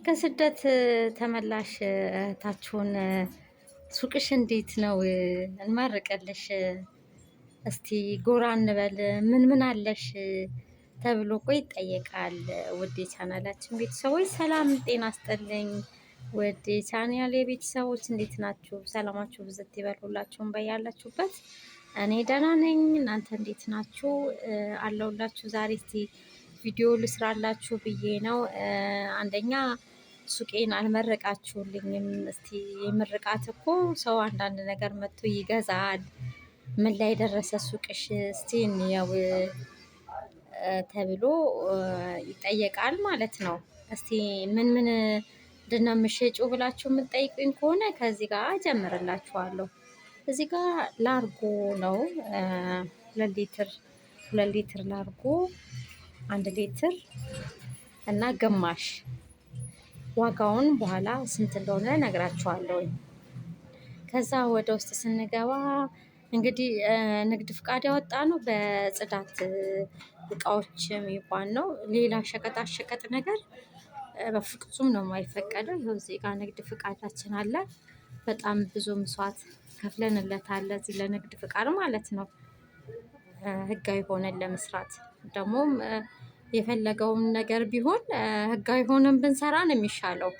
ከስደት ተመላሽ እህታችሁን ሱቅሽ እንዴት ነው? እንመርቅልሽ፣ እስቲ ጎራ እንበል፣ ምን ምን አለሽ ተብሎ እኮ ይጠየቃል። ውድ የቻናላችን ቤተሰቦች ሰላም ጤና አስጥልኝ። ውድ የቻናል የቤተሰቦች እንዴት ናችሁ? ሰላማችሁ ብዝት ይበል ሁላችሁም በያላችሁበት። እኔ ደህና ነኝ፣ እናንተ እንዴት ናችሁ? አለሁላችሁ። ዛሬ እስቲ ቪዲዮ ልስራላችሁ ብዬ ነው። አንደኛ ሱቄን አልመረቃችሁልኝም። እስቲ የምርቃት እኮ ሰው አንዳንድ ነገር መጥቶ ይገዛል። ምን ላይ ደረሰ ሱቅሽ እስቲ እንየው ተብሎ ይጠየቃል ማለት ነው። እስቲ ምን ምን ምንድነው የምትሸጪው ብላችሁ የምትጠይቁኝ ከሆነ ከዚህ ጋር እጀምርላችኋለሁ። እዚህ ጋር ላርጎ ነው። 2 ሊትር፣ 2 ሊትር ላርጎ፣ 1 ሊትር እና ግማሽ። ዋጋውን በኋላ ስንት እንደሆነ እነግራችኋለሁ። ከዛ ወደ ውስጥ ስንገባ እንግዲህ ንግድ ፍቃድ ያወጣ ነው በጽዳት እቃዎች የሚባል ነው። ሌላ ሸቀጣ ሸቀጥ ነገር በፍጹም ነው የማይፈቀደው። ይኸው እዚህ ጋር ንግድ ፍቃዳችን አለ። በጣም ብዙ መስዋዕት ከፍለንለታል ለዚህ ለንግድ ፍቃድ ማለት ነው። ህጋዊ ሆነን ለመስራት ደግሞም የፈለገውን ነገር ቢሆን ህጋዊ ሆነን ብንሰራ ነው የሚሻለው።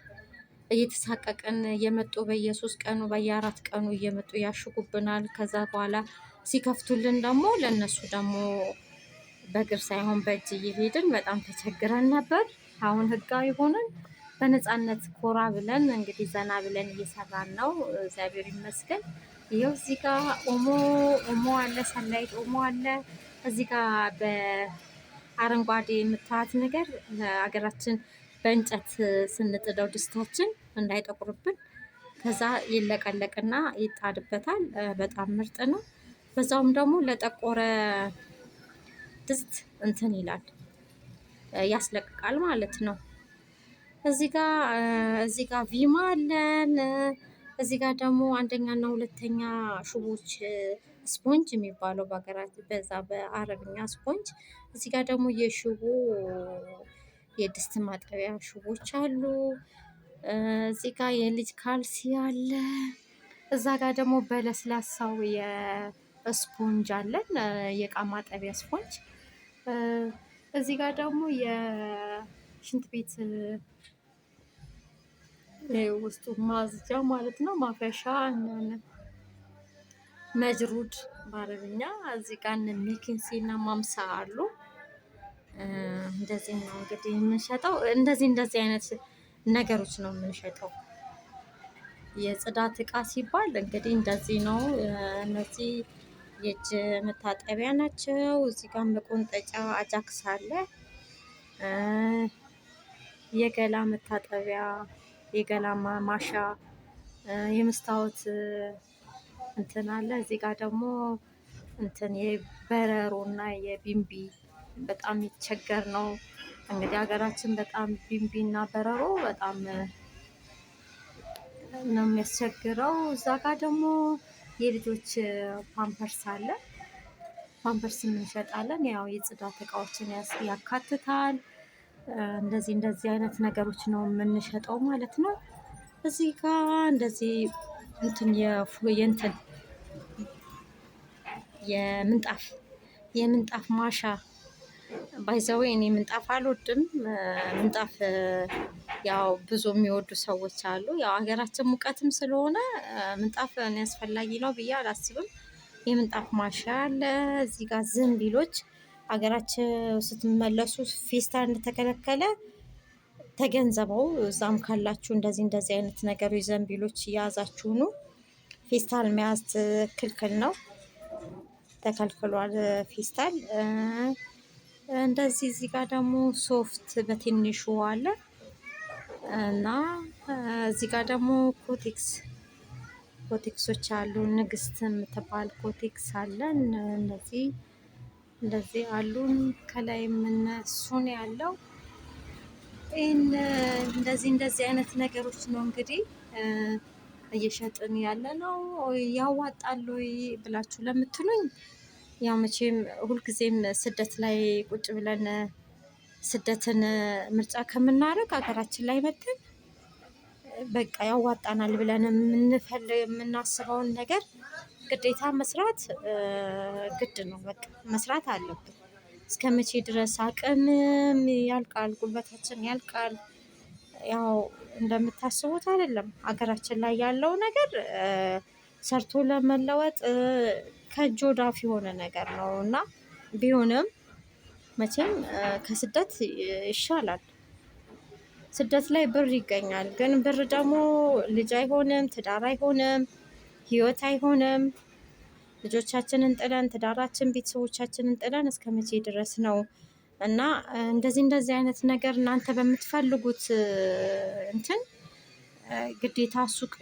እየተሳቀቅን እየመጡ በየ3 ቀኑ በየ4 ቀኑ እየመጡ ያሽጉብናል። ከዛ በኋላ ሲከፍቱልን ደግሞ ለእነሱ ደግሞ በእግር ሳይሆን በእጅ እየሄድን በጣም ተቸግረን ነበር። አሁን ህጋዊ ሆነን በነፃነት ኮራ ብለን እንግዲህ ዘና ብለን እየሰራን ነው። እግዚአብሔር ይመስገን። ይኸው እዚህ ጋር ኦሞ ኦሞ አለ፣ ሰንላይት ኦሞ አለ። እዚህ ጋር በአረንጓዴ የምታዩት ነገር ሀገራችን በእንጨት ስንጥደው ድስታችን እንዳይጠቁርብን ከዛ ይለቀለቅና ይጣድበታል። በጣም ምርጥ ነው። በዛውም ደግሞ ለጠቆረ ድስት እንትን ይላል፣ ያስለቅቃል ማለት ነው። እዚህ ጋር ቪማ አለን። እዚህ ጋር ደግሞ አንደኛ እና ሁለተኛ ሽቦች፣ ስፖንጅ የሚባለው በሀገራችን በዛ በአረብኛ ስፖንጅ። እዚህ ጋር ደግሞ የሽቦ የድስት ማጠቢያ ሽቦች አሉ። እዚህ ጋር የልጅ ካልሲ አለ። እዛ ጋር ደግሞ በለስላሳው የስፖንጅ አለን፣ የእቃ ማጠቢያ ስፖንጅ። እዚህ ጋር ደግሞ የሽንት ቤት ውስጡ ማጽጃ ማለት ነው፣ ማፈሻ መጅሩድ በአረብኛ። እዚህ ጋር እነ ሜኪንሲ እና ማምሳ አሉ። እንደዚህ ነው እንግዲህ የምንሸጠው። እንደዚህ እንደዚህ አይነት ነገሮች ነው የምንሸጠው። የጽዳት እቃ ሲባል እንግዲህ እንደዚህ ነው። እነዚህ የእጅ መታጠቢያ ናቸው። እዚህ ጋር መቆንጠጫ አጃክስ አለ። የገላ መታጠቢያ፣ የገላ ማሻ፣ የመስታወት እንትን አለ። እዚህ ጋር ደግሞ እንትን የበረሮ እና የቢምቢ በጣም የሚቸገር ነው። እንግዲህ ሀገራችን በጣም ቢምቢ እና በረሮ በጣም ነው የሚያስቸግረው። እዛ ጋር ደግሞ የልጆች ፓምፐርስ አለ። ፓምፐርስ እንሸጣለን። ያው የጽዳት እቃዎችን ያካትታል። እንደዚህ እንደዚህ አይነት ነገሮች ነው የምንሸጠው ማለት ነው። እዚህ ጋር እንደዚህ እንትን የእንትን የምንጣፍ ማሻ። By the way እኔ ምንጣፍ አልወድም። ምንጣፍ ያው ብዙ የሚወዱ ሰዎች አሉ። ያው ሀገራችን ሙቀትም ስለሆነ ምንጣፍ እኔ አስፈላጊ ነው ብዬ አላስብም። የምንጣፍ ማሻ አለ። እዚህ ጋር ዘንቢሎች፣ ሀገራችን ስትመለሱ ፌስታል እንደተከለከለ ተገንዘበው። እዛም ካላችሁ እንደዚህ እንደዚህ አይነት ነገሮች ዘንቢሎች እየያዛችሁ ኑ። ፌስታል መያዝ ክልክል ነው፣ ተከልክሏል ፌስታል። እንደዚህ እዚህ ጋር ደግሞ ሶፍት በትንሹ አለ እና እዚህ ጋር ደግሞ ኮቴክስ ኮቴክሶች አሉ። ንግስት የምትባል ኮቴክስ አለ። እነዚህ እንደዚህ አሉን። ከላይ እነሱን ያለው ይህን እንደዚህ እንደዚህ አይነት ነገሮች ነው እንግዲህ እየሸጥን ያለ ነው። ያዋጣል ወይ ብላችሁ ለምትሉኝ ያው መቼም ሁልጊዜም ስደት ላይ ቁጭ ብለን ስደትን ምርጫ ከምናደርግ ሀገራችን ላይ መጥተን በቃ ያዋጣናል ብለን የምንፈልግ የምናስበውን ነገር ግዴታ መስራት ግድ ነው። በቃ መስራት አለብን። እስከ መቼ ድረስ አቅምም ያልቃል፣ ጉልበታችን ያልቃል። ያው እንደምታስቡት አይደለም ሀገራችን ላይ ያለው ነገር፣ ሰርቶ ለመለወጥ ከእጅ ወደ አፍ የሆነ ነገር ነው። እና ቢሆንም መቼም ከስደት ይሻላል። ስደት ላይ ብር ይገኛል፣ ግን ብር ደግሞ ልጅ አይሆንም፣ ትዳር አይሆንም፣ ህይወት አይሆንም። ልጆቻችንን ጥለን፣ ትዳራችን፣ ቤተሰቦቻችንን ጥለን እስከ መቼ ድረስ ነው? እና እንደዚህ እንደዚህ አይነት ነገር እናንተ በምትፈልጉት እንትን ግዴታ ሱቅ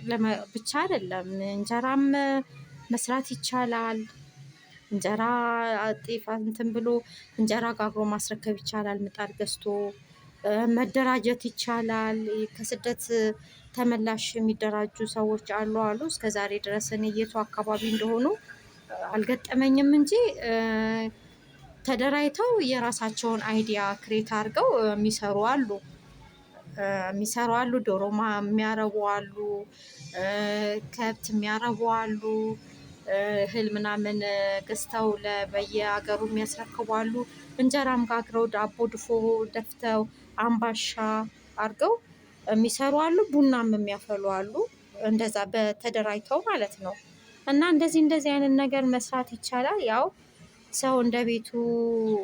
ብቻ አይደለም፣ እንጀራም መስራት ይቻላል። እንጀራ ጤፍ እንትን ብሎ እንጀራ ጋግሮ ማስረከብ ይቻላል። ምጣድ ገዝቶ መደራጀት ይቻላል። ከስደት ተመላሽ የሚደራጁ ሰዎች አሉ አሉ። እስከ ዛሬ ድረስ እኔ የቱ አካባቢ እንደሆኑ አልገጠመኝም እንጂ ተደራጅተው የራሳቸውን idea create አድርገው የሚሰሩ አሉ የሚሰሩ አሉ። ዶሮ የሚያረቡ አሉ። ከብት የሚያረቡ አሉ። እህል ምናምን ገዝተው በየሀገሩ የሚያስረክቡ አሉ። እንጀራም ጋግረው፣ ዳቦ ድፎ ደፍተው፣ አምባሻ አድርገው የሚሰሩ አሉ። ቡናም የሚያፈሉ አሉ። እንደዛ በተደራጅተው ማለት ነው። እና እንደዚህ እንደዚህ አይነት ነገር መስራት ይቻላል። ያው ሰው እንደ ቤቱ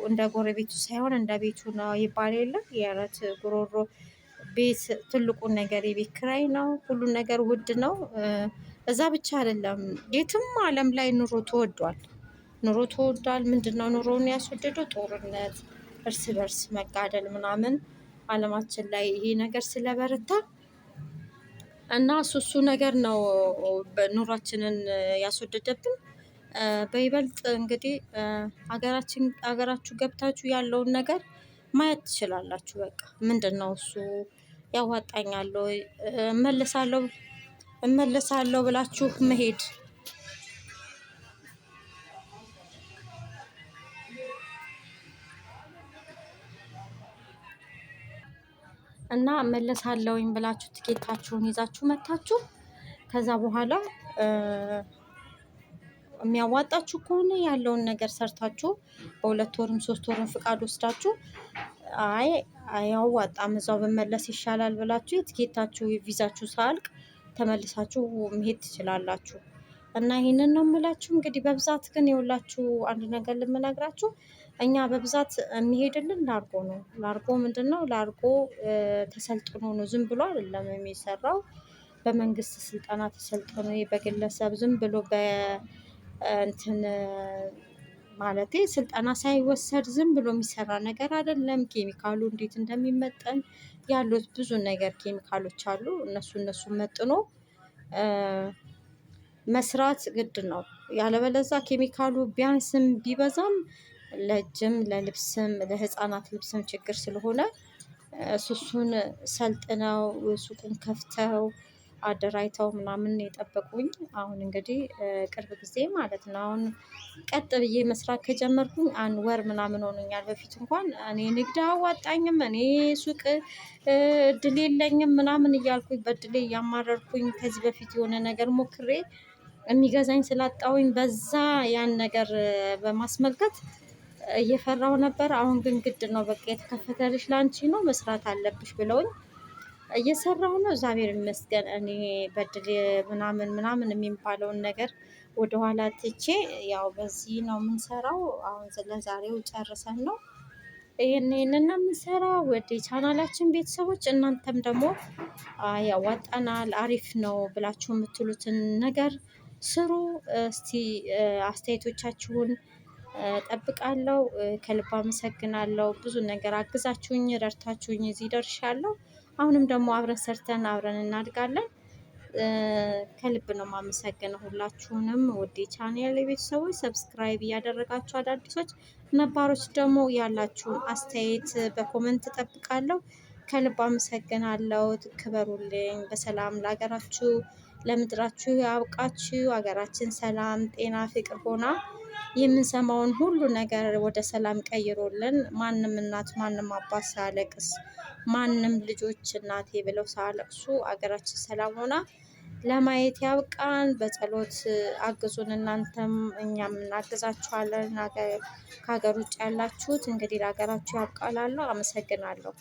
እንደ ጎረቤቱ ሳይሆን እንደ ቤቱ ነው ይባል የለም። የረት ጉሮሮ ቤት ትልቁን ነገር የቤት ኪራይ ነው። ሁሉን ነገር ውድ ነው። እዛ ብቻ አይደለም፣ የትም ዓለም ላይ ኑሮ ተወዷል። ኑሮ ተወዷል። ምንድነው ኑሮውን ያስወደደው? ጦርነት፣ እርስ በርስ መጋደል ምናምን አለማችን ላይ ይሄ ነገር ስለበረታ እና እሱ እሱ ነገር ነው ኑሯችንን ያስወደደብን። በይበልጥ እንግዲህ ሀገራችን ሀገራችሁ ገብታችሁ ያለውን ነገር ማየት ትችላላችሁ። በቃ ምንድነው እሱ ያዋጣኛል ወይ፣ እመለሳለሁ እመለሳለሁ ብላችሁ መሄድ። እና እመለሳለሁኝ ብላችሁ ትኬታችሁን ይዛችሁ መታችሁ ከዛ በኋላ የሚያዋጣችሁ ከሆነ ያለውን ነገር ሰርታችሁ በ2 ወርም 3 ወርም ፍቃድ ወስዳችሁ፣ አይ አያዋጣም እዛው ብመለስ ይሻላል ብላችሁ የትኬታችሁ የቪዛችሁ ሳያልቅ ተመልሳችሁ መሄድ ትችላላችሁ። እና ይህንን ነው የምላችሁ። እንግዲህ በብዛት ግን የሁላችሁ አንድ ነገር ልምነግራችሁ፣ እኛ በብዛት የሚሄድልን ላርጎ ነው። ላርጎ ምንድን ነው? ላርጎ ተሰልጥኖ ነው፣ ዝም ብሎ አይደለም የሚሰራው። በመንግስት ስልጠና ተሰልጥኖ፣ በግለሰብ ዝም ብሎ በእንትን ማለቴ ስልጠና ሳይወሰድ ዝም ብሎ የሚሰራ ነገር አይደለም። ኬሚካሉ እንዴት እንደሚመጠን ያሉት ብዙ ነገር ኬሚካሎች አሉ። እነሱ እነሱ መጥኖ መስራት ግድ ነው። ያለበለዛ ኬሚካሉ ቢያንስም ቢበዛም ለእጅም ለልብስም ለህፃናት ልብስም ችግር ስለሆነ እሱን ሰልጥነው ሱቁን ከፍተው አደራጅተው ምናምን የጠበቁኝ አሁን እንግዲህ ቅርብ ጊዜ ማለት ነው። አሁን ቀጥ ብዬ መስራት ከጀመርኩኝ አንድ ወር ምናምን ሆኖኛል። በፊት እንኳን እኔ ንግድ አያዋጣኝም፣ እኔ ሱቅ እድል የለኝም ምናምን እያልኩኝ በእድሌ እያማረርኩኝ፣ ከዚህ በፊት የሆነ ነገር ሞክሬ የሚገዛኝ ስላጣሁኝ በዛ ያን ነገር በማስመልከት እየፈራሁ ነበር። አሁን ግን ግድ ነው፣ በቃ የተከፈተልሽ ላንቺ ነው፣ መስራት አለብሽ ብለውኝ እየሰራሁ ነው። እግዚአብሔር ይመስገን። እኔ በድል ምናምን ምናምን የሚባለውን ነገር ወደኋላ ትቼ ያው በዚህ ነው የምንሰራው። አሁን ለዛሬው ጨርሰን ነው ይህን ይህንን ነው የምንሰራው። ወደ ቻናላችን ቤተሰቦች እናንተም ደግሞ ያዋጣናል፣ አሪፍ ነው ብላችሁ የምትሉትን ነገር ስሩ። እስቲ አስተያየቶቻችሁን ጠብቃለሁ። ከልብ አመሰግናለሁ። ብዙ ነገር አግዛችሁኝ ረድታችሁኝ እዚህ ደርሻለሁ። አሁንም ደግሞ አብረን ሰርተን አብረን እናድጋለን። ከልብ ነው የማመሰግነው ሁላችሁንም ውድ ቻናል ቤተሰቦች፣ subscribe እያደረጋችሁ አዳዲሶች፣ ነባሮች ደግሞ ያላችሁን አስተያየት በ comment እጠብቃለሁ። ከልብ አመሰግናለሁ። ክበሩልኝ። በሰላም ለሀገራችሁ ለምድራችሁ ያብቃችሁ። ሀገራችን ሰላም፣ ጤና፣ ፍቅር ሆና የምንሰማውን ሁሉ ነገር ወደ ሰላም ቀይሮልን ማንም እናት ማንም አባት ሳያለቅስ ማንም ልጆች እናቴ ብለው ሳያለቅሱ አገራችን ሰላም ሆና ለማየት ያብቃን። በጸሎት አግዙን፣ እናንተም እኛም እናግዛችኋለን። ከሀገር ውጭ ያላችሁት እንግዲህ ለሀገራችሁ ያብቃላለሁ። አመሰግናለሁ።